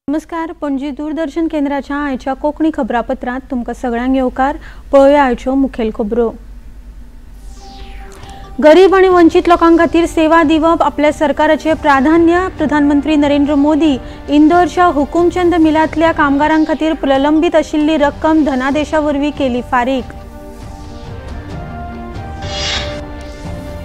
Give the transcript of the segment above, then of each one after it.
नमस्कार, पणजी दूरदर्शन केंद्राच्या आयच्या कोंकणी खबरापत्रांत तुमकां सगळ्यांक येवकार. पळोवया आयच्यो मुखेल खबरो. गरीब आनी वंचीत लोकां खातीर सेवा दिवप आपल्या सरकाराचें प्राधान्य. प्रधानमंत्री नरेंद्र मोदी इंदोरच्या हुकुमचंद मिलांतल्या कामगारां खातीर प्रलंबीत आशिल्ली रक्कम धनादेशा वरवीं केली फारीक.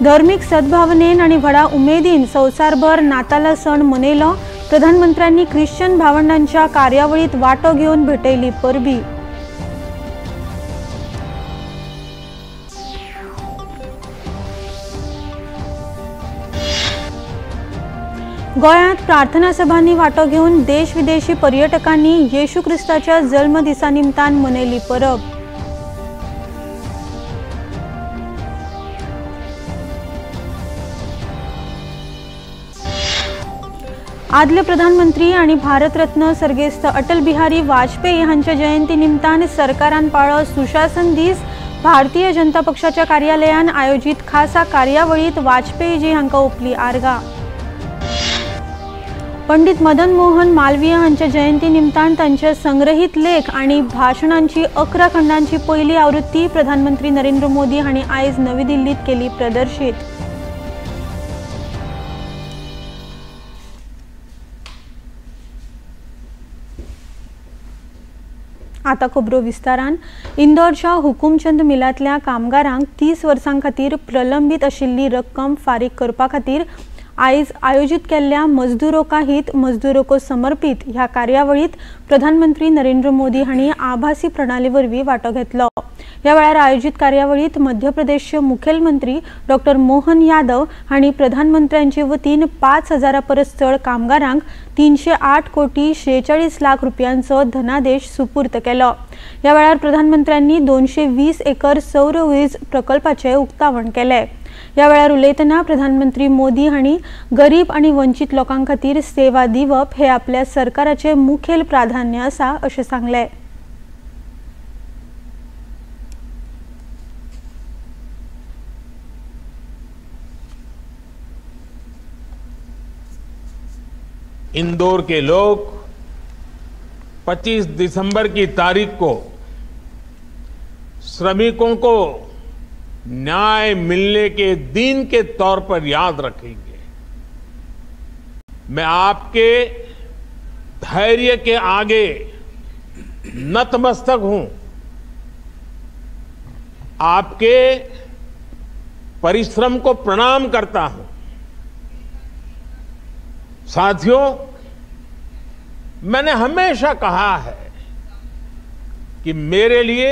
धर्मीक सद्भावनेन आनी व्हडा उमेदीन संवसारभर नाताला सण मनयलो. प्रधानमंत्र्यांनी ख्रिश्चन भावंडांच्या कार्यावळीत वांटो घेवन भेटयली परबी. गोंयांत प्रार्थना सभांनी वांटो घेवन देश विदेशी पर्यटकांनी येशू क्रिस्ताच्या जल्मदिसा निमतान मनयली परब. आदले प्रधानमंत्री आनी भारतरत्न सर्गेस्त अटल बिहारी वाजपेयी हांच्या जयंती निमतान सरकारान पाळ्ळो सुशासन दीस. भारतीय जनता पक्षाच्या कार्यालयान आयोजीत खासा कार्यावळीत वाजपेयीजी हांकां ओंपली आर्गां. पंडित मदन मोहन मालवीय हांच्या जयंती निमतान तांचे संग्रहीत लेख आनी भाशणांची 11 खंडांची पयली आवृत्ती प्रधानमंत्री नरेंद्र मोदी हांणी आयज नवी दिल्लीत केली प्रदर्शीत. आता खबरो विस्तारान. इंदोरच्या हुकुमचंद मिलांतल्या कामगारांक 30 वर्सां खातीर प्रलंबीत आशिल्ली रक्कम फारीक करपा खातीर आयज आयोजीत केल्ल्या मजदुरो का हित मजदुरो को समर्पित ह्या कार्यावळीत प्रधानमंत्री नरेंद्र मोदी हांणी आभासी प्रणाली वरवीं वांटो घेतलो. ह्या वेळार आयोजीत कार्यावळीत मध्य प्रदेशचे मुखेलमंत्री डॉक्टर मोहन यादव हांणी प्रधानमंत्र्यांचे वतीन 5,000 परस चड कामगारांक 308 कोटी 46 लाख रुपयांचो धनादेश सुपूर्त केलो. ह्या वेळार प्रधानमंत्र्यांनी 220 एकर सौर वीज प्रकल्पाचें उक्तावण केलें. ह्या वेळार उलयतना प्रधानमंत्री मोदी हांणी गरीब आनी वंचीत लोकां खातीर सेवा दिवप हे आपल्या सरकाराचें मुखेल प्राधान्य आसा अशें सांगलें. इंदौर के लोग 25 दिसंबर की तारीख को श्रमिकों को न्याय मिलने के दिन के तौर पर याद रखेंगे। मैं आपके धैर्य के आगे नतमस्तक हूं, आपके परिश्रम को प्रणाम करता हूं। साथियों, मैंने हमेशा कहा है कि मेरे लिए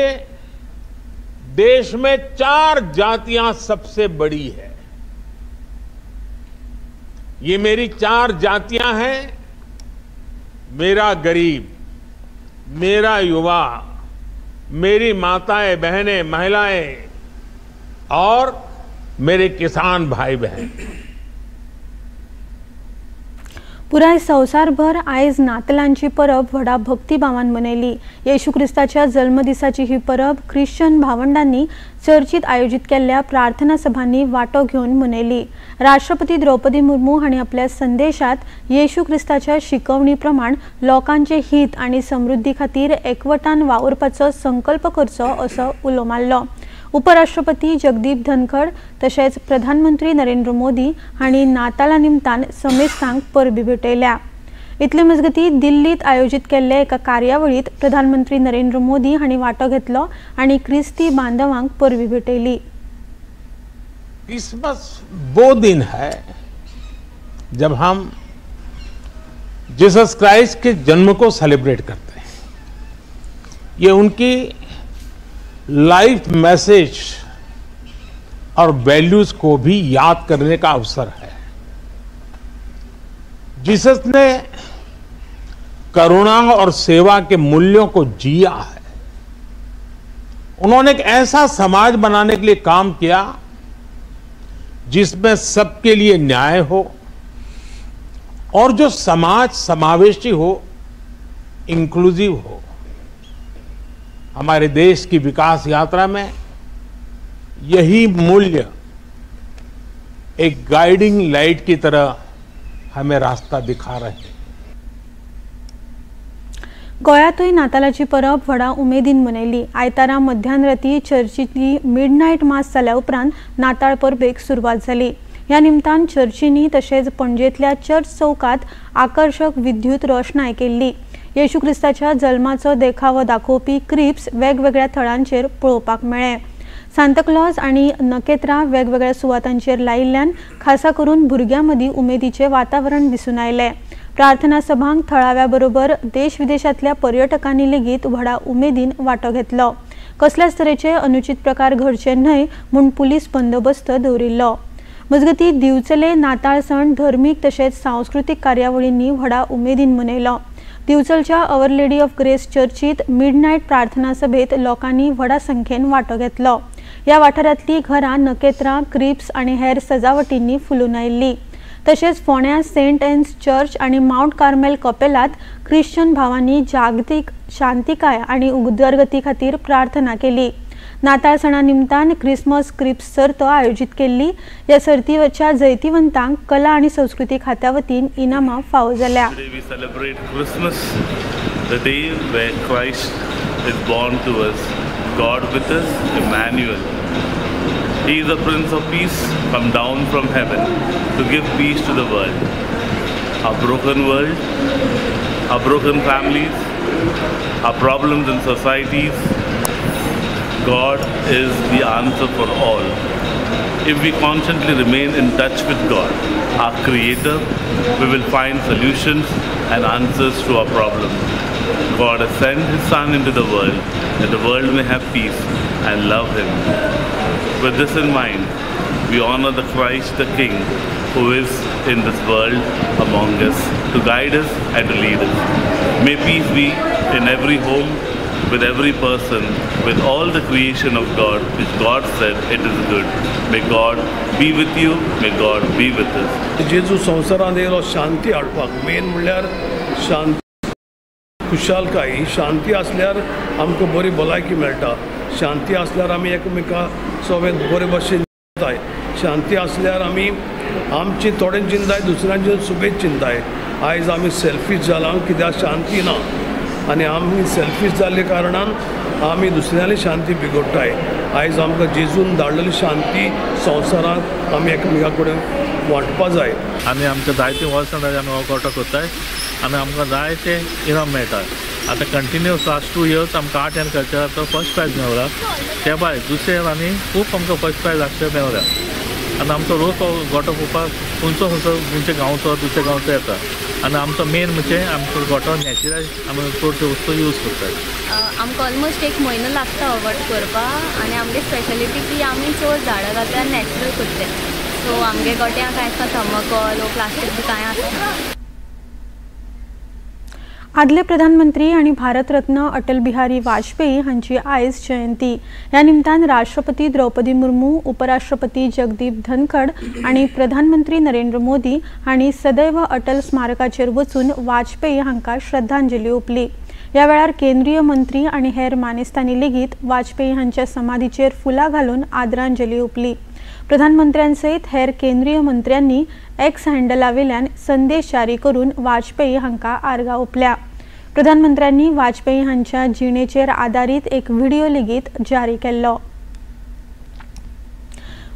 देश में 4 जातियां सबसे बड़ी है। ये मेरी 4 जातियां हैं: मेरा गरीब, मेरा युवा, मेरी माताएं बहनें महिलाएं और मेरे किसान भाई बहन। पुराय संवसारभर आयज नातलांची परब व्हडा भक्तिभावान मनयली. येशू क्रिस्ताच्या जल्मदिसाची ही परब ख्रिश्चन भावंडांनी चर्चीत आयोजीत केल्ल्या प्रार्थना सभांनी वांटो घेवन मनयली. राष्ट्रपती द्रौपदी मुर्मू हांणी आपल्या संदेशात येशू क्रिस्ताच्या शिकवणी प्रमाण लोकांचे हित आनी समृद्धी खातीर एकवटान वावुरपाचो संकल्प करचो असो उलो मारलो. उपराष्ट्रपती जगदीप धनखड तशेंच प्रधानमंत्री नरेंद्र मोदी हांणी नाताला निमतान समेस्तांक परबी भेटयल्या. इतले मजगती दिल्लीत आयोजीत केल्ले एका कार्यावळीत प्रधानमंत्री नरेंद्र मोदी हांणी वांटो घेतलो आनी क्रिस्ती बांधवांक परबी भेटयली. क्रिसमस वो दिन है जब हम जीसस क्राइस्ट के जन्म को सेलिब्रेट करते हैं। ये उनकी लाइफ मैसेज और वैल्यूज को भी याद करने का अवसर है। जीसस ने करुणा और सेवा के मूल्यों को जिया है। उन्होंने एक ऐसा समाज बनाने के लिए काम किया जिसमें सबके लिए न्याय हो और जो समाज समावेशी हो, इंक्लूसिव हो। हमारे देश की विकास यात्रा में यही मूल्य एक गाइडिंग लाइट की तरह हमें रास्ता दिखा रहे हैं। गोंयांतूय नातालाची परब व्हडा उमेदीन मनयली। आयतारा मध्यान राती चर्चींतली मिडनायट मास जाल्या उपरांत नाताळ परबेक सुरवात जाली। ह्या निमतान चर्चींनी तशेंच पणजेंतल्या चर्च चौकात आकर्शक विद्युत रोशणाय केल्ली। येशू क्रिस्ताच्या जल्माचो देखावो दाखोवपी क्रिप्स वेगवेगळ्या थळांचेर पळोवपाक मेळ्ळे। सांताक्लॉज आनी नखेत्रां वेगवेगळ्या सुवातांचेर लायिल्ल्यान खासा करून भुरग्यां मदीं उमेदीचें वातावरण दिसून आयलें। प्रार्थना सभांक थळाव्या बरोबर देश विदेशांतल्या पर्यटकांनी लेगीत व्हडा उमेदीन वांटो घेतलो। कसल्याच तरेचे अनुचित प्रकार घडचे न्हय म्हूण पुलीस बंदोबस्त दवरिल्लो। मजगतीं दिवचले नाताळ सण धर्मीक तशेंच सांस्कृतीक कार्यावळींनी व्हडा उमेदीन मनयलो। दिवचलच्या our lady of grace चर्चीत midnight प्रार्थना सभेत लोकांनी व्हडा संख्येन वांटो घेतलो। ह्या वाठारांतली घरां नखेत्रां, क्रिप्स आनी हेर सजावटींनी फुलून आयिल्ली। तशेंच फोंड्या सेंट एन्स चर्च आनी मावंट कार्मेल कपेलात ख्रिश्चन भावांनी जागतीक शांतिकाय आनी उदरगती खातीर प्रार्थना केली। नाताळ सणा निमतान क्रिसमस क्रिप्स सर्त आयोजीत केल्ली। ह्या सर्तीच्या जैतिवंतांक कला आनी संस्कृती खात्या वतीन इनामां फावो जाल्या। Today we celebrate Christmas, the day where Christ is born to us, God with us, Emmanuel. He is the Prince of Peace, come down from heaven to give peace to the world. Our broken world, our broken families, our problems in societies, God is the answer for all. If we constantly remain in touch with God, our Creator, we will find solutions and answers to our problems. God has sent His Son into the world that the world may have peace and love Him. With this in mind, we honor the Christ the King who is in this world among us to guide us and to lead us. May peace be in every home, with every person, with all the creation of God, which God said it is good. May God be with you, may God be with us. जेजू संवसारांत येयलो शांती हाडपाक, main म्हणल्यार शांती, खुशालकाय. ही शांती आसल्यार आमकां बरी भलायकी मेळटा, शांती आसल्यार आमी एकमेका सोबेत बरे भशेन चिंताय, शांती आसल्यार आमी आमची थोडे चिंताय, दुसऱ्यांची सुबेज चिंताय. आयज आमी सेल्फीश जाला कित्याक शांती ना, आनी आमी सेल्फीश जाल्ल्या कारणान आमी दुसऱ्यांली शांती बिगडटाय. आयज आमकां जेजून धाडलेली शांती संवसारांत आमी एकमेका कडेन वांटपा जाय. आनी आमकां जायतीं वर्सां जालीं आमी हो गोटो करताय आनी आमकां जायते इनाम मेळटा. आतां कंटिन्युअस लास्ट 2 इयर्स आमकां आर्ट एंड कल्चराचो फर्स्ट प्रायज मेळ्ळा. त्या भायर दुसऱ्या आनी खूब आमकां फर्स्ट प्रायज आसचे मेळ्ळ्या. आनी आमचो रोस हो गोटो पळोवपाक खंयचो खंयचो खंयच्या गांवचो दुसऱ्या गांवचो येता. आनी आमचो मेन म्हणजे आमचो गोटो नॅचरल आमी चडश्यो वस्तू यूज करतात. आमकां ऑलमोस्ट 1 म्हयनो लागता हो गोटो करपाक आनी आमगे स्पेशलिटी की आमी चड झाडां घालता आनी नॅचरल करता. सो आमगे गोट्यांक कांय आसना थर्मोकॉल वो प्लास्टीक बी कांय आसना. आदले प्रधानमंत्री आनी भारतरत्न अटल बिहारी वाजपेयी हांची आयज जयंती। ह्या निमतान राष्ट्रपती द्रौपदी मुर्मू, उपराष्ट्रपती जगदीप धनखड आनी प्रधानमंत्री नरेंद्र मोदी हांणी सदैव अटल स्मारकाचेर वचून वाजपेयी हांकां श्रद्धांजली ओंपली। ह्या वेळार केंद्रीय मंत्री आनी हेर मानेस्तांनी लेगीत वाजपेयी हांच्या समाधीचेर फुलां घालून आदरांजली ओंपली। प्रधानमंत्र्यां सयत हेर केंद्रीय मंत्र्यांनी एक्स हँडलावेल्यान संदेश जारी करून वाजपेयी हांकां आर्गां ओंपल्या। प्रधानमंत्र्यांनी वाजपेयी हांच्या जिणेचेर आदारीत एक व्हिडिओ लेगीत जारी केल्लो।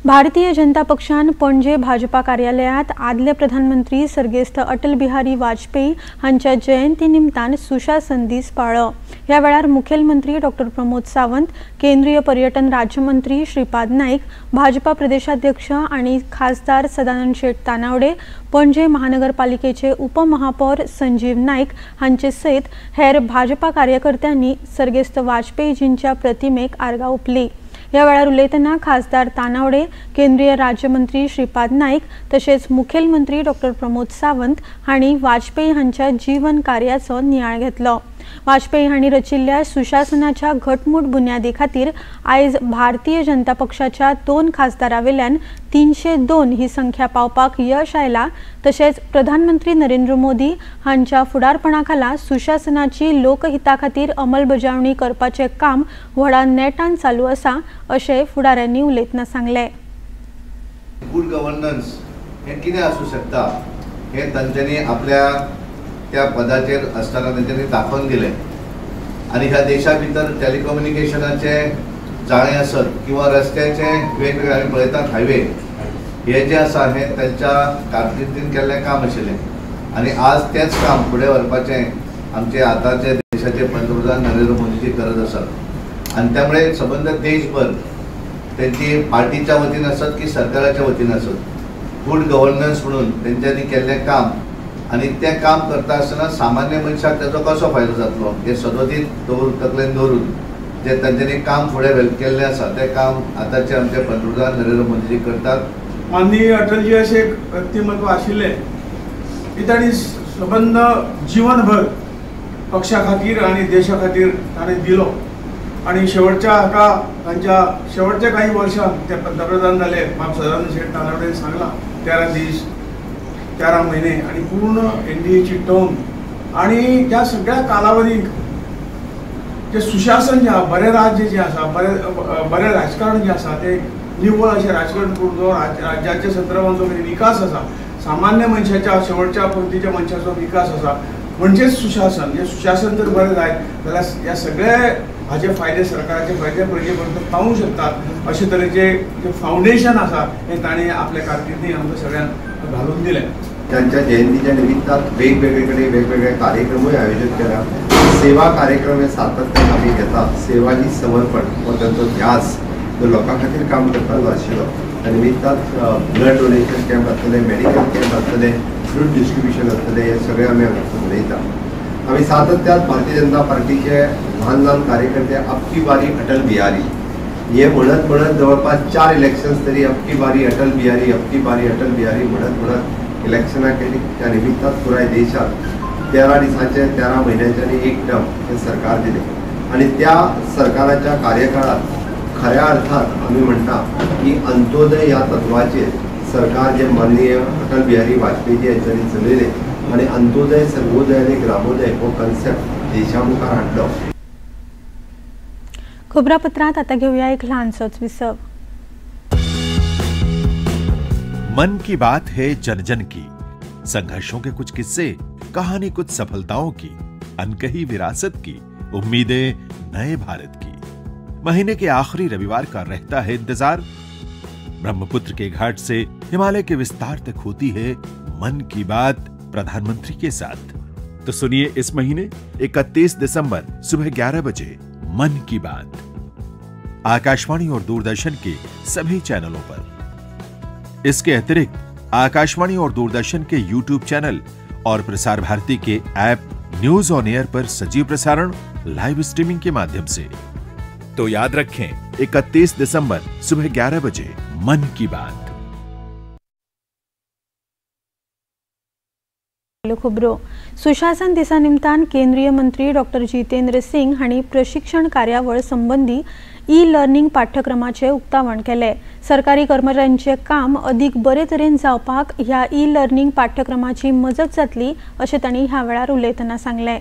भारतीय जनता पक्षान पणजे भाजपा कार्यालयात आदले प्रधानमंत्री सर्गेस्त अटल बिहारी वाजपेयी हांच्या जयंती निमतान सुशासन दीस पाळ्ळो। ह्या वेळार मुखेलमंत्री डॉक्टर प्रमोद सावंत, केंद्रीय पर्यटन राज्यमंत्री श्रीपाद नाईक, भाजपा प्रदेशाध्यक्ष आणि खासदार सदानंद शेट तानावडे, पणजे महानगरपालिकेचे उपमहापौर संजीव नाईक हांचे सयत हेर भाजपा कार्यकर्त्यांनी सर्गेस्त वाजपेयीजींच्या प्रतिमेक आर्गां ओंपली। ह्या वेळार उलयतना खासदार तानावडे, केंद्रीय राज्यमंत्री श्रीपाद नाईक तशेंच मुखेलमंत्री डॉक्टर प्रमोद सावंत हांणी वाजपेयी हांच्या जीवन कार्याचो नियाळ घेतलो। वाजपेयी हांणी रचिल्ल्या सुशासनाच्या घटमूट बुन्यादी खातीर आयज भारतीय जनता पक्षाच्या 2 खासदारावेल्यान 302 ही संख्या पावपाक यश आयला। तशेंच प्रधानमंत्री नरेंद्र मोदी हांच्या फुडारपणाखाला सुशासनाची लोकहिता खातीर अंमलबजावणी करपाचें काम व्हडा नेटान चालू आसा अशें फुडाऱ्यांनी उलयतना सांगलें। गुड गव्हर्नन्स हें कितें आसूं शकता हें तांच्यांनी आपल्या त्या पदाचेर आसतना तांच्यांनी दाखोवन दिलें. आनी ह्या देशा भितर टेलिकम्युनिकेशनाचें जाळें आसत किंवा रस्त्याचें वेगवेगळे आमी पळयतात हायवे हे जे आसा हें तांच्या कारकिर्दीन केल्लें काम आशिल्लें आनी आज तेंच काम फुडें व्हरपाचें आमचे आतांचे देशाचे पंतप्रधान नरेंद्र मोदीची गरज आसा. आनी त्यामुळे सबंद देशभर त्यांची पार्टीच्या वतीन आसत की सरकाराच्या वतीन आसत गुड गव्हर्नन्स म्हणून तेंच्यांनी केल्लें काम आनी तें काम करता आसतना सामान्य मनशाक ताचो कसो फायदो जातलो हे सदोदीत दवरून तकलेन दवरून जे तांच्यांनी काम फुडें केल्लें आसा तें काम आतांचे आमचे पंतप्रधान नरेंद्र मोदीजी करतात. माननीय अटलजी अशें एक व्यक्तिमत्व आशिल्लें की तांणी सबंद जीवनभर पक्षा खातीर आनी देशा खातीर ताणें दिलो आनी शेवटच्या हाका तांच्या शेवटच्या काही वर्षां ते पंतप्रधान जाले. माप सदानंद शेट तांदवडेन सांगलां 13 दीस 13 महिने आनी पूर्ण एनडीएची टर्म आनी त्या सगळ्या कालावधीक जे सुशासन जें आसा, बरें राज्य जें आसा, बरें बरें राजकारण जें आसा तें निवळ अशें राजकारण करून जो राज्याच्या संदर्भात जो विकास आसा, सामान्य मनशाच्या शेवटच्या पंक्तीच्या मनशाचो विकास आसा म्हणजेच सुशासन. हें सुशासन जर बरें जायत जाल्यार ह्या सगळे हाजे फायदे सरकाराचे फायदे प्रजे पर्यंत पावूंक शकतात अशे तरेचे जे फावंडेशन आसा हें ताणें आपल्या कारकिर्दीन आमकां सगळ्यांक घालून दिलें. त्यांच्या जयंतीच्या निमित्तान वेगवेगळीकडे वेगवेगळे कार्यक्रमूय आयोजित केला. सेवा कार्यक्रम हे सातत्यान आमी घेतात. सेवा ही समर्पण हो तांचो ध्यास जो लोकां खातीर काम करपाचो आशिल्लो. त्या निमित्तान ब्लड डोनेशन कॅम्प आसतले, मेडिकल कॅम्प आसतले, फ्रूट डिस्ट्रिब्युशन आसतले, हे सगळे आमी हांगासर मनयता. आमी सातत्यान भारतीय जनता पार्टीचे ल्हान ल्हान कार्यकर्ते अबकी बारी अटल बिहारी हे म्हणत म्हणत जवळपास 4 इलेक्शन्स तरी अबकी बारी अटल बिहारी, अबकी बारी अटल बिहारी म्हणत म्हणत इलेक्शनां केली. त्या निमित्तान पुराय देशात 13 दिसांचे 13 म्हयन्याचे आनी एक टर्म हे सरकार दिले आनी त्या सरकाराच्या कार्यकाळात खऱ्या अर्थान आमी म्हणटा की अंत्योदय ह्या तत्वाचेर सरकार जे माननीय अटल बिहारी वाजपेयी यांच्यानी चलयलें आनी अंत्योदय, सर्वोदय आनी ग्रामोदय हो कन्सेप्ट देशा मुखार हाडलो. खबरापत्रांत आता घेऊया एक ल्हानसोच विसव. मन की बात है जन जन की, संघर्षों के कुछ किस्से, कहानी कुछ सफलताओं की, अनकही विरासत की, उम्मीदें नए भारत की. महीने के आखिरी रविवार का रहता है इंतजार. ब्रह्मपुत्र के घाट से हिमालय के विस्तार तक होती है मन की बात प्रधानमंत्री के साथ. तो सुनिए इस महीने 31 दिसंबर सुबह 11 बजे मन की बात, आकाशवाणी और दूरदर्शन के सभी चैनलों पर. इसके अतिरिक्त आकाशवाणी और दूरदर्शन के यूट्यूब चैनल और प्रसार भारती के ऐप न्यूज ऑन एयर पर सजीव प्रसारण लाइव स्ट्रीमिंग के माध्यम से. तो याद रखें 31 दिसंबर सुबह 11 बजे मन की बात. खबरो सुशासन दिसा निमतान केंद्रीय मंत्री डॉक्टर जितेंद्र सिंग हांणी प्रशिक्षण कार्यावळ संबंधी ई लर्निंग पाठ्यक्रमाचे उक्तावण केले. सरकारी कर्मचाऱ्यांचे काम अधिक बरे तरेन जावपाक ह्या ई लर्निंग पाठ्यक्रमाची मजत जातली अशें तांणी ह्या वेळार उलयतना सांगलें.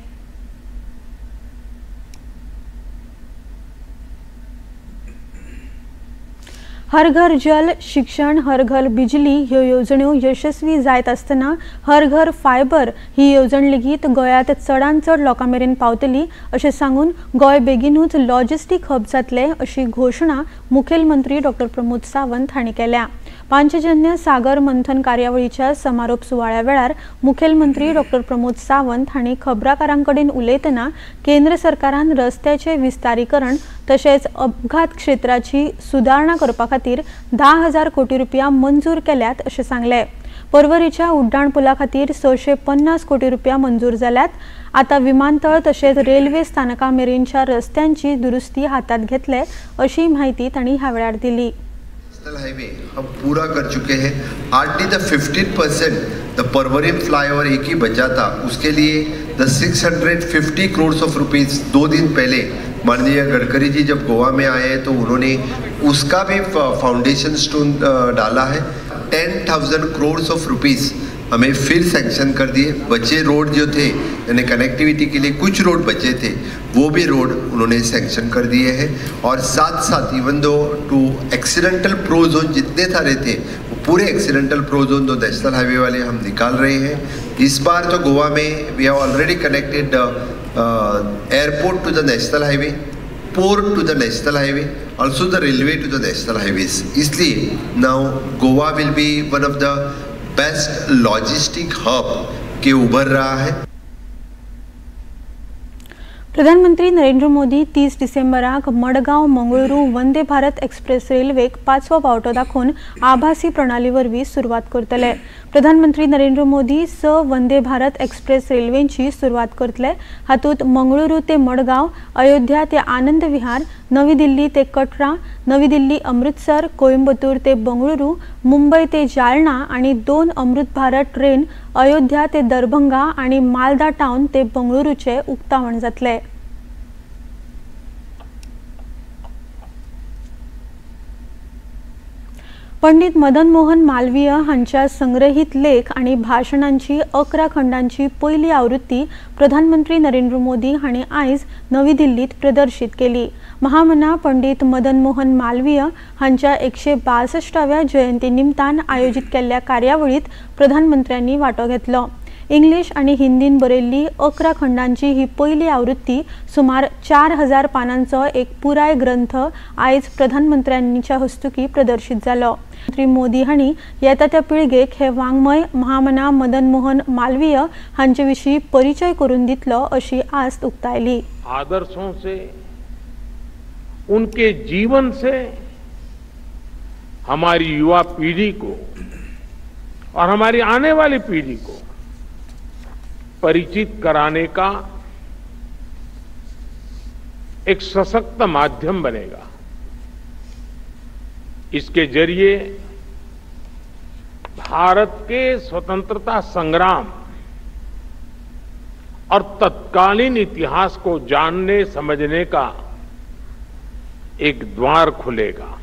हर घर जल शिक्षण, हर घर बिजली ह्यो येवजण्यो यशस्वी जायत आसतना हर घर फायबर ही येवजण लेगीत गोंयांत चडांत चड लोकां मेरेन पावतली अशें सांगून गोंय बेगीनूच लॉजिस्टीक हब जातलें अशी घोशणा मुखेलमंत्री डॉक्टर प्रमोद सावंत हांणी केल्या. पांचजन्य सागर मंथन कार्यावळीच्या समारोप सुवाळ्या वेळार मुखेलमंत्री डॉक्टर प्रमोद सावंत हांणी खबराकारां कडेन उलयतना केंद्र सरकारान रस्त्याचे विस्तारीकरण तशेंच अपघात क्षेत्राची सुदारणा करपा खातीर 10,000 कोटी रुपया मंजूर केल्यात अशें सांगलें. पर्वरीच्या उड्डाण पुला खातीर 650 कोटी रुपया मंजूर जाल्यात. आतां विमानतळ तशेंच रेल्वे स्थानका मेरेनच्या रस्त्यांची दुरुस्ती हातात घेतले अशी म्हायती तांणी ह्या वेळार दिली. हाईवे हम पूरा कर चुके हैं. Hardly the 15% the Porvorim flyover एक ही बचा था, उसके लिए the 650 crore of rupees 2 दिन पहले माननीय गडकरी जी जब गोवा में आए तो उन्होंने उसका भी फाउंडेशन स्टोन डाला है. 10,000 करोड़ ऑफ रुपीज़ हमें फिर सैंक्शन कर दिए. बचे रोड जो थे यानी कनेक्टिविटी के लिए कुछ रोड बचे थे वो भी रोड उन्होंने सैंक्शन कर दिए हैं. और साथ साथ even though to accidental prone zone जितने सारे थे वो पूरे एक्सीडेंटल प्रोजोन जो नेशनल हाईवे वाले हम निकाल रहे हैं। इस बार तो गोवा में we have already connected airport to the national highway, port to the national highway, also the railway to the national highways. इसलिए now Goa will be one of the best logistic hub K उभर रहा है। प्रधानमंत्री नरेंद्र मोदी 30 डिसेंबराक Madgaon Mangaluru Vande Bharat express रेल्वेक 5वो पावटो दाखोवन आभासी प्रणाली वरवीं सुरवात करतले। प्रधानमंत्री नरेंद्र मोदी 6 वंदे भारत एक्सप्रेस रेल्वेंची सुरवात करतले। हातूंत मंगळुरू ते मडगांव, अयोध्या ते आनंद विहार, नवी दिल्ली ते कटरा, नवी दिल्ली अमृतसर, कोइंबतूर ते बंगळुरू, मुंबई ते जालना आनी 2 अमृत भारत ट्रेन अयोध्या ते दरभंगा आनी मालदा टावन ते बंगळुरूचे उक्तावण जातले। पंडित मदन मोहन मालवीय हांच्या संग्रहित लेख आनी भाशणांची 11 खंडांची पयली आवृत्ती प्रधानमंत्री नरेंद्र मोदी हांणी आयज नवी दिल्लीत प्रदर्शीत केली। महामना पंडित मदन मोहन मालवीय हांच्या 162व्या जयंती निमतान आयोजित केल्ल्या कार्यावळीत प्रधानमंत्र्यांनी वांटो घेतलो। इंग्लीश आनी हिंदीन बरयल्ली 11 खंडांची ही पयली आवृत्ती सुमार 4000 पानांचो एक पुराय ग्रंथ आयज प्रधानमंत्र्यांच्या हस्तुकी प्रदर्शीत जालो। मंत्री मोदी हांणी येता त्या पिळगेक हे वाङ्मय महामना मदन मोहन मालवीय हांचे विशीं परिचय करून दितलो अशी आस्त उक्तायली। आदर्शों से, उनके जीवन से हमारी युवा पीढ़ी को और हमारी आने वाली पीढ़ी को परिचित कराने का एक सशक्त माध्यम बनेगा। इसके जरिए भारत के स्वतंत्रता संग्राम और तत्कालीन इतिहास को जानने समझने का एक द्वार खुलेगा।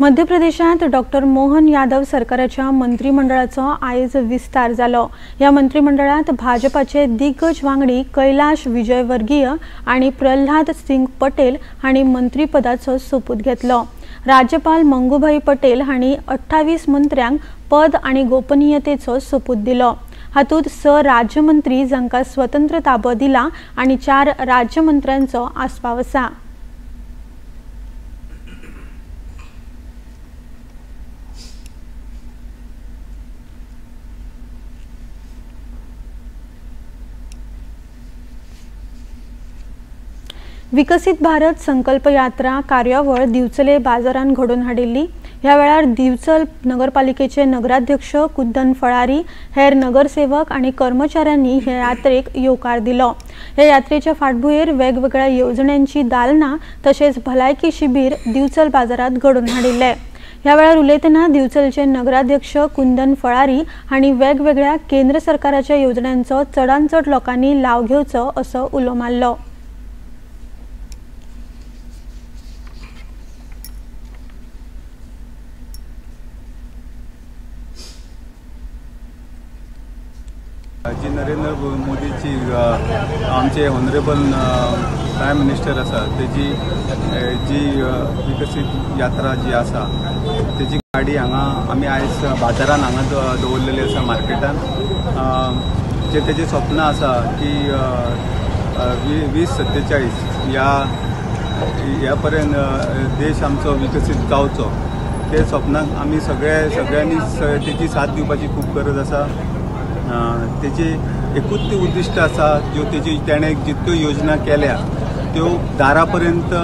मध्य प्रदेशात डॉक्टर मोहन यादव सरकाराच्या मंत्रिमंडळाचो आयज विस्तार जालो। ह्या मंत्रिमंडळात भाजपाचे दिग्गज वांगडी कैलाश विजयवर्गीय आनी प्रल्हाद सिंग पटेल हांणी मंत्रीपदाचो सोपूत घेतलो। राज्यपाल मंगुभाई पटेल हांणी 28 मंत्र्यांक पद आनी गोपनीयतेचो सोपूत दिलो। हातूंत 6 राज्यमंत्री जांकां स्वतंत्र ताबो दिला आनी 4 राज्यमंत्र्यांचो आस्पाव आसा। विकसित भारत संकल्प यात्रा कार्यावळ दिवचले बाजारान घडोवन हाडिल्ली। ह्या वेळार दिवचल नगरपालिकेचे नगराध्यक्ष कुद्दन फळारी, हेर नगरसेवक आनी कर्मचाऱ्यांनी हे यात्रेक येवकार दिलो। हे यात्रेच्या फाटभुंयेर वेगवेगळ्या येवजण्यांची दालनां तशेंच भलायकी शिबीर दिवचल बाजारांत घडोवन हाडिल्ले। ह्या वेळार उलयतना दिवचलचे नगराध्यक्ष कुंदन फळारी हांणी वेगवेगळ्या केंद्र सरकाराच्या येवजण्यांचो चडांत चड लोकांनी लाव घेवचो असो उलो मारलो। जी नरेंद्र मोदीची आमचे ऑनरेबल प्रायम मिनिस्टर आसा तेजी जी विकसीत यात्रा जी आसा तेजी गाडी हांगा आमी आयज बाजारान हांगा दवरलेली आसा मार्केटान। जे तेजे स्वप्न आसा की 2047 ह्या पर्यंत देश आमचो विकसीत जावचो, ते स्वप्नाक आमी सगळ्यांनी तेजी साथ दिवपाची खूब गरज आसा। तेजे एकूच ती उद्दिश्ट आसा ज्यो तेजी तेणें जितक्यो योजना केल्या त्यो दारा पर्यंत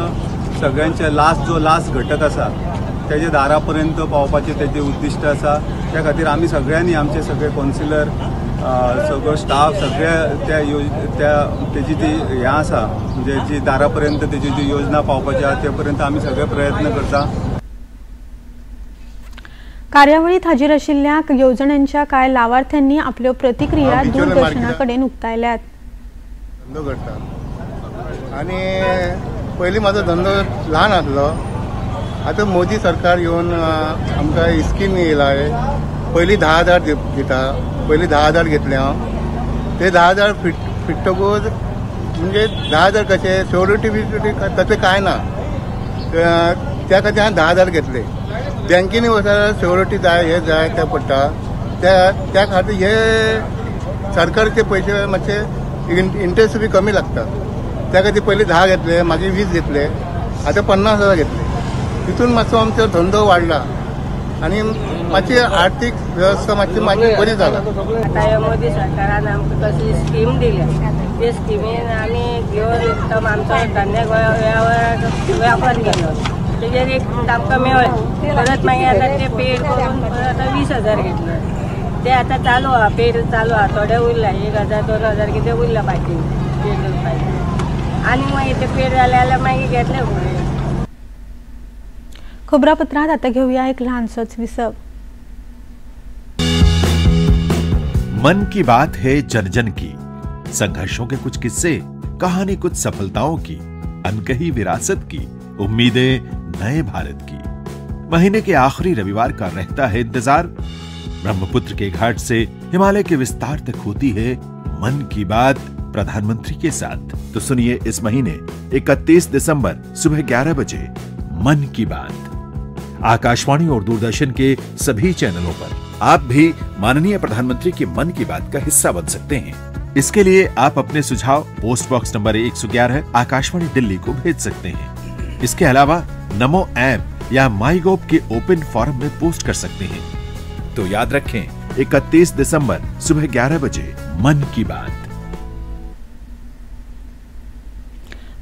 सगळ्यांच्या लास्ट जो लास्ट घटक आसा तेजे दारा पर्यंत पावपाचें तेजें उद्दिश्ट आसा। त्या खातीर आमी सगळ्यांनी आमचे सगळे कौन्सिलर सगळो स्टाफ सगळे त्या तेजी ती हें आसा म्हणजे जी दारा पर्यंत तेजी जी योजना पावपाची आसा ते पर्यंत आमी सगळे प्रयत्न करता। कार्यावळीत हाजीर आशिल्ल्या येवजण्यांच्या कांय लावार्थ्यांनी आपल्यो प्रतिक्रिया दूरदर्शना कडेन उक्तायल्यात। धंदो करता आनी पयलीं म्हाजो धंदो ल्हान आसलो, आतां मोदी सरकार येवन आमकां स्कीम येयला। पयलीं 10,000 दिता, पयलीं 10,000 घेतले हांव, ते 10,000 फिट्टकूच म्हणजे 10,000 कशें श्योरिटी बिश्योरिटी तसलें कांय ना, त्या खातीर हांवें 10,000 घेतले। बँकेनी वचल्यार सिक्युरिटी जाय, हे जाय ते पडटा, त्या खातीर हे सरकारचे पयशे मातशे इंट्रस्ट बी कमी लागता. त्या खातीर पयलीं 10 घेतले, मागीर 20 घेतले, आतां 50,000 घेतले. तितून मातसो आमचो धंदो वाडला आनी मातशी आर्थीक वेवस्था मातशी मातशी बरी जाला. आतां मोदी सरकारान आमकां कसली स्कीम दिल्या, ते स्किमीन आमी घेवन एकदम आमचो धंदे वेव्हार व्यापार केलो, तेजेर एक आमकां मेळ्ळें. परत मागीर आतां ते पेड करून परत आतां 20,000 घेतले, ते आतां चालू आहा, पेड चालू आहा, थोडे उरला 1,000 2,000 कितें उरला बाकी पेड करपाचें, आनी मागीर ते पेड जाले जाल्यार मागीर घेतले फुडें. खबरापत्रांत आता घेऊया एक ल्हानसोच विसव. मन की बात है जन जन की, संघर्षों के कुछ किस्से, कहानी कुछ सफलताओं की, अनकही विरासत की, उम्मीदें नए भारत की। महीने के आखिरी रविवार का रहता है इंतजार। ब्रह्मपुत्र के घाट से हिमालय के विस्तार तक होती है मन की बात प्रधानमंत्री के साथ। तो सुनिए इस महीने 31 दिसंबर सुबह 11 बजे मन की बात, आकाशवाणी और दूरदर्शन के सभी चैनलों पर। आप भी माननीय प्रधानमंत्री की मन की बात का हिस्सा बन सकते हैं। इसके लिए आप अपने सुझाव post box number 111 Akashvani Delhi को भेज सकते हैं। इसके अलावा नमो ऐप या माईगोव के ओपन फोरम में पोस्ट कर सकते हैं। तो याद रखें, 31 दिसंबर सुबह 11 बजे मन की बात।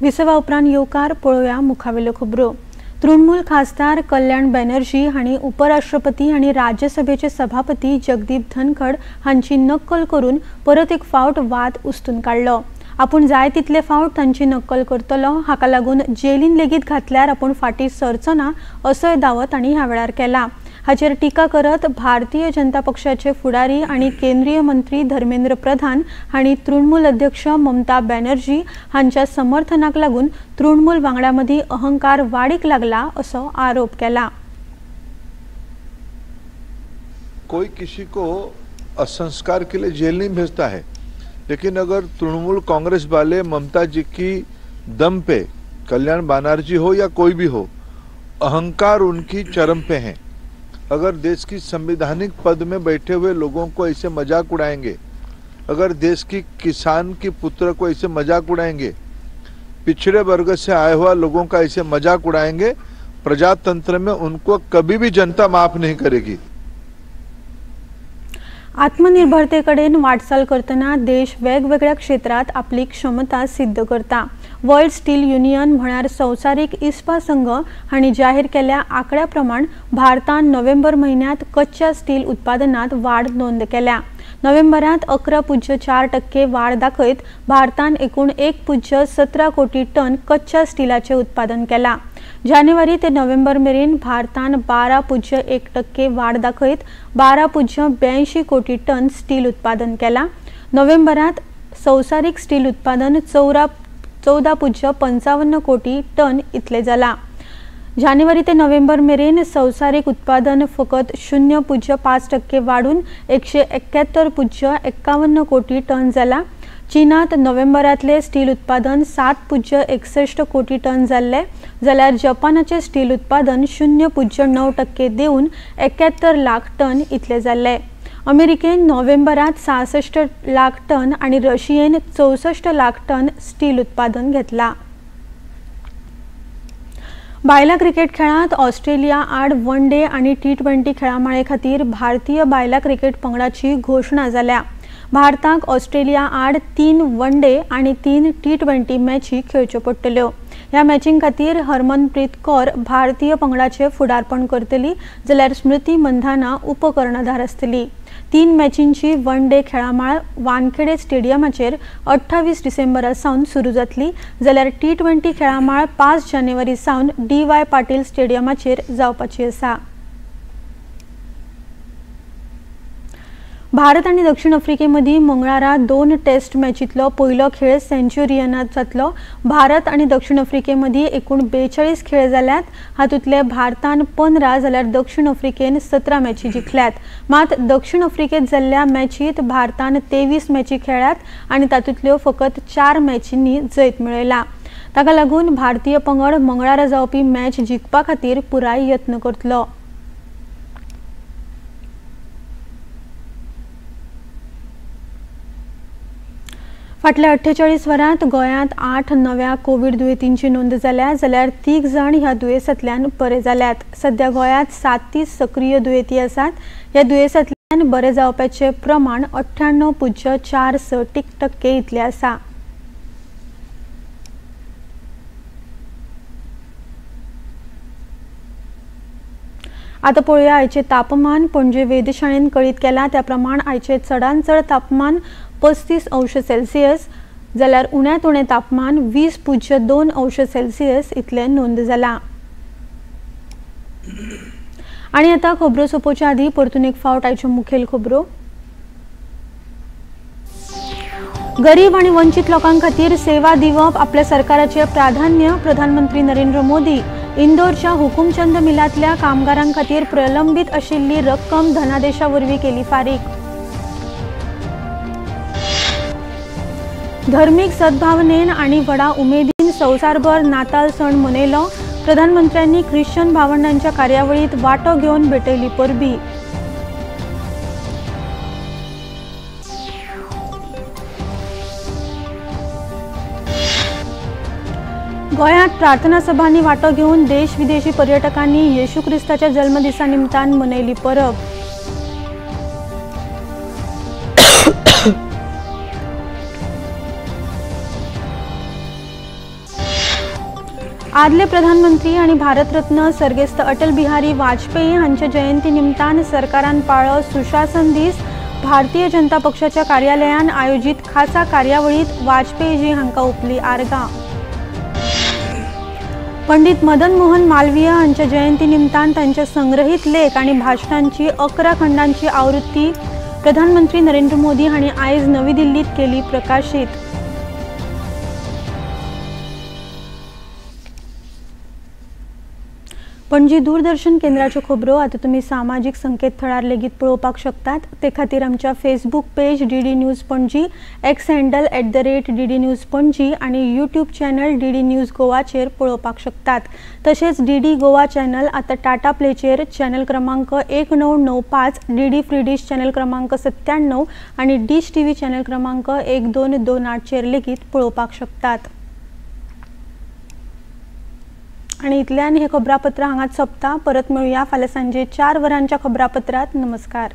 विसवा उपरांत येवकार पळोवया मुखावेल्यो खबरो. तृणमूल खासदार कल्याण बॅनर्जी हांणी उपराष्ट्रपती आनी राज्यसभेचे सभापती जगदीप धनखड हांची नक्कल करून परत एक फावट वाद उस्तून काडलो. आपूण जाय तितले फावट तांची नक्कल करतलो, हाका लागून जेलीन लेगीत घातल्यार आपूण फाटीं सरचो ना असोय दावो तांणी ह्या वेळार केला. हाचेर टिका करत भारतीय जनता पक्षाचे फुडारी आनी केंद्रीय मंत्री धर्मेंद्र प्रधान हांणी तृणमूल अध्यक्ष ममता बॅनर्जी हांच्या समर्थनाक लागून तृणमूल वांगड्यां मदीं अहंकार वाडीक लागला असो आरोप केला. कोई किसी को असंस्कार के लिए जेल नहीं भेजता है, लेकिन अगर तृणमूल कांग्रेस वाले ममता जी की दम पे, कल्याण बनर्जी हो या कोई भी हो, अहंकार उनकी चरम पे है। अगर देश की संवैधानिक पद में बैठे हुए लोगों को ऐसे मजाक उड़ाएंगे, अगर देश की किसान की पुत्र को ऐसे मजाक उड़ाएंगे, पिछड़े वर्ग से आए हुआ लोगों का ऐसे मजाक उड़ाएंगे, प्रजातंत्र में उनको कभी भी जनता माफ नहीं करेगी। आत्मनिर्भरतेकडेन वाटचाल करतना देश वेगवेगळ्या क्षेत्रात आपली क्षमता सिद्ध करता। वर्ल्ड स्टील युनियन म्हळ्यार संवसारीक इस्पात संघ हांणी जाहीर केल्ल्या आंकड्या प्रमाण भारतान नोव्हेंबर म्हयन्यांत कच्च्या स्टील उत्पादनात वाड नोंद केल्या। नोव्हेंबरांत 11.4% वाड दाखयत भारतान एकूण 1.17 कोटी टन कच्च्या स्टिलाचें उत्पादन केलां। जानेवारी ते नोव्हेंबर मेरेन भारतान 12.1% वाड दाखयत 12.82 कोटी टन स्टील उत्पादन केलां। नोव्हेंबरांत संवसारीक स्टील उत्पादन 14.55 कोटी टन इतले जाला। जानेवारी ते नोव्हेंबर मेरेन संवसारीक उत्पादन फकत 0.5% वाडून 171.51 कोटी टन जाला। चीनात नोव्हेंबरांतले स्टील उत्पादन 7.61 कोटी टन जाल्ले, जाल्यार जपानाचे स्टील उत्पादन 0.9% देवन 71 लाख टन इतले जाल्ले। अमेरिकेन नोव्हेंबरात 66 लाख टन आनी रशियेन 64 लाख टन स्टील उत्पादन घेतला। बायला क्रिकेट खेळांत ऑस्ट्रेलिया आड वन डे आनी T20 खेळामाळे खातीर भारतीय बायला क्रिकेट पंगडाची घोशणा जाल्या। भारताक ऑस्ट्रेलिया आड 3 वन डे आनी 3 T20 मॅची खेळच्यो पडटल्यो। ह्या मॅचीं खातीर हरमनप्रीत कौर भारतीय पंगडाचे फुडारपण करतली, जाल्यार स्मृती मंधाना उपकर्णधार आसतली। 3 मॅचींची वन डे खेळामाळ वानखेडे स्टेडियमाचेर 28 डिसेंबरा सावन सुरू जातली, जाल्यार T20 खेळामाळ 5 जानेवारी सावन DY Patil स्टेडियमाचेर जावपाची आसा। भारत आनी दक्षिण आफ्रिके मदीं मंगळारा 2 टेस्ट मॅचींतलो पयलो खेळ सेंच्युरियनात जातलो। भारत आनी दक्षिण आफ्रिके मदीं एकूण 42 खेळ जाल्यात, हातूंतले भारतान 15 जाल्यार दक्षिण आफ्रिकेन 17 मॅची जिखल्यात। मात दक्षिण आफ्रिकेत जाल्ल्या मॅचींत भारतान 23 मॅची खेळ्ळ्यात आनी तातूंतल्यो फकत 4 मॅचींनी जैत मेळयला। ताका लागून भारतीय पंगड मंगळारा जावपी मॅच जिखपा खातीर पुराय यत्न करतलो। फाटल्या 48 वरांत गोंयांत 8 नव्या कोवीड दुयेंतींची नोंद जाल्या, जाल्यार 3 जाण ह्या दुयेंसांतल्यान बरे जाल्यात। सध्या गोंयांत 37 सक्रीय दुयेंती आसात। ह्या दुयेंसांतल्यान बरे जावपाचें प्रमाण 98.46% इतलें आसा। आतां पळोवया आयचें तापमान। पणजे वेधशाळेन कळीत केलां त्या प्रमाण आयचें चडांत चड तापमान 35 अंश सेल्सियस जाल्यार उण्यांत उणें तापमान 20.2 अंश सेल्सियस इतलें नोंद जालां। आनी आतां खबरो सोंपोवच्या आदीं परतून एक फावट आयच्यो मुखेल खबरो। गरीब आनी वंचीत लोकां खातीर सेवा दिवप आपल्या सरकाराचें प्राधान्य, प्रधानमंत्री नरेंद्र मोदी। इंदोरच्या हुकुमचंद मिलांतल्या कामगारां खातीर प्रलंबीत आशिल्ली रक्कम धनादेशा वरवीं केली फारीक। धर्मीक सद्भावनेन आनी व्हडा उमेदीन संवसारभर नाताल सण मनयलो। प्रधानमंत्र्यांनी ख्रिश्चन भावंडांच्या कार्यावळीत वांटो घेवन भेटयली परबी। गोंयांत प्रार्थना सभांनी वांटो घेवन देश विदेशी पर्यटकांनी येशू क्रिस्ताच्या जल्मदिसा निमतान मनयली परब। आदले प्रधानमंत्री आनी भारतरत्न सर्गेस्त अटल बिहारी वाजपेयी हांच्या जयंती निमतान सरकारान पाळ्ळो सुशासन दीस। भारतीय जनता पक्षाच्या कार्यालयान आयोजीत खासा कार्यावळीत वाजपेयीजी हांकां ओंपली आर्गां। पंडित मदन मोहन मालवीय हांच्या जयंती निमतान तांच्या संग्रहीत लेख आनी भाशणांची 11 खंडांची आवृत्ती प्रधानमंत्री नरेंद्र मोदी हांणी आयज नवी दिल्लीत केली प्रकाशीत। पणजी दूरदर्शन केंद्राच्यो खबरो आतां तुमी सामाजीक संकेतथळार लेगीत पळोवपाक शकतात। ते खातीर आमच्या Facebook page DD news Panaji, X handle @DD news Panaji आनी यूट्यूब चॅनल डीडी न्यूज गोवाचेर पळोवपाक शकतात। तशेंच डीडी गोवा चॅनल आतां टाटा प्लेचेर चॅनल क्रमांक 1995, डीडी फ्री डिश चॅनल क्रमांक 97 आनी डिश टीव्ही चॅनल क्रमांक 1228चेर लेगीत पळोवपाक शकतात। आनी इतल्यान हे खबरापत्र हांगाच सोंपता। परत मेळुया फाल्यां सांजे 4 वरांच्या खबरापत्रांत। नमस्कार।